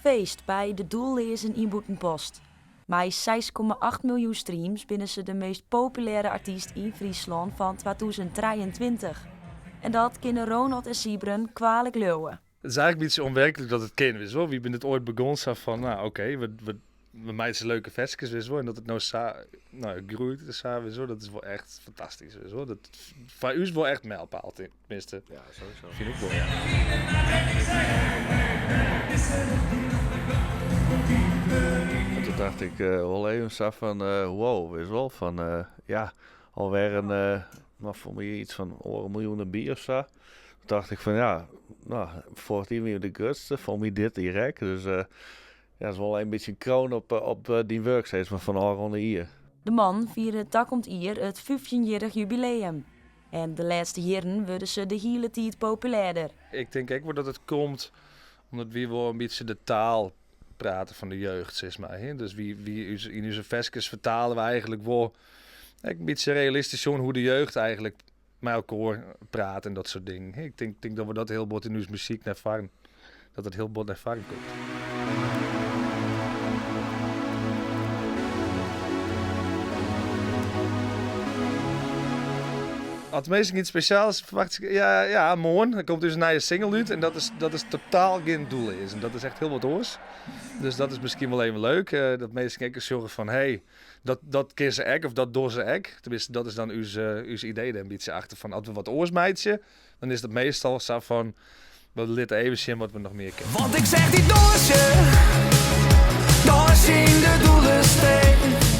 Feest by De Doelleazen yn Bûtenpost. Mei 6,8 miljoen streams binne se de meast populêre artyst yn Fryslân fan 2023. En dat kinne Ronald en Sybren kwalik leauwe. It is eigentlik in bytsje ûnwerklik dat it kin, witst wol. Wy binne it oait begûn sa fan, no oké, we, we meitsje leuke ferskes, witst wol. En dat it no sa no, groeit en sa, witst wol, dat is wol echt fantastysk, witst wol. Dat foar ús wol echt mijlpaal, tenminste. Ja, sowieso. Fyn ik wol, ja. En toen dacht ik wol even sa fan, wow, witst wol, fan ja, alwer in, no foar my iets fan oardel miljoen derby of sa. Toen dacht ik fan ja, no, foarich jier wie de grutste, foar my dit jier ek. Dus ja, it is wol in bytsje in kroan op, op dyn wurk, sis mar, fan ôfrûne jier. De mannen fiere takommend jier it fyftjinjierrich jubileum. En de lêste jierren wurde se de hiele tiid populêrder. Ik tink ek wol dat it komt omdat wy wol in bytsje de taal prate fan de jeugd, sis mar. Dus wy, wy, ús, yn ús ferskes fertale we eigentlik wol ek in bytsje realistysk sjoen hoe't de jeugd eigentlik mei elkoar praat en dat soart dingen. Ik tink, tink dat we dat hiel bot yn ús muzyk nei foaren, dat it hiel bot nei foaren komt. As minsken iets spesjaals ferwachtsje, ja, ja, moarn dan komt ús nije single út en dat is, dat is totaal gjin Doelleazen. Dat is echt hiel wat oars. Dus dat is miskien wol even leuk, eh, dat minsken ek sjogge fan hey, dat, dat kin se ek of dat dogge se ek. Tenminste, dat is dan ús, eh, ús idee der in bytsje achter fan as we wat oars meitsje, dan is dat meastal sa fan we litte even sjen wat we noch mear kinne. Want ik zeg die doosje, dans in de doelensteen.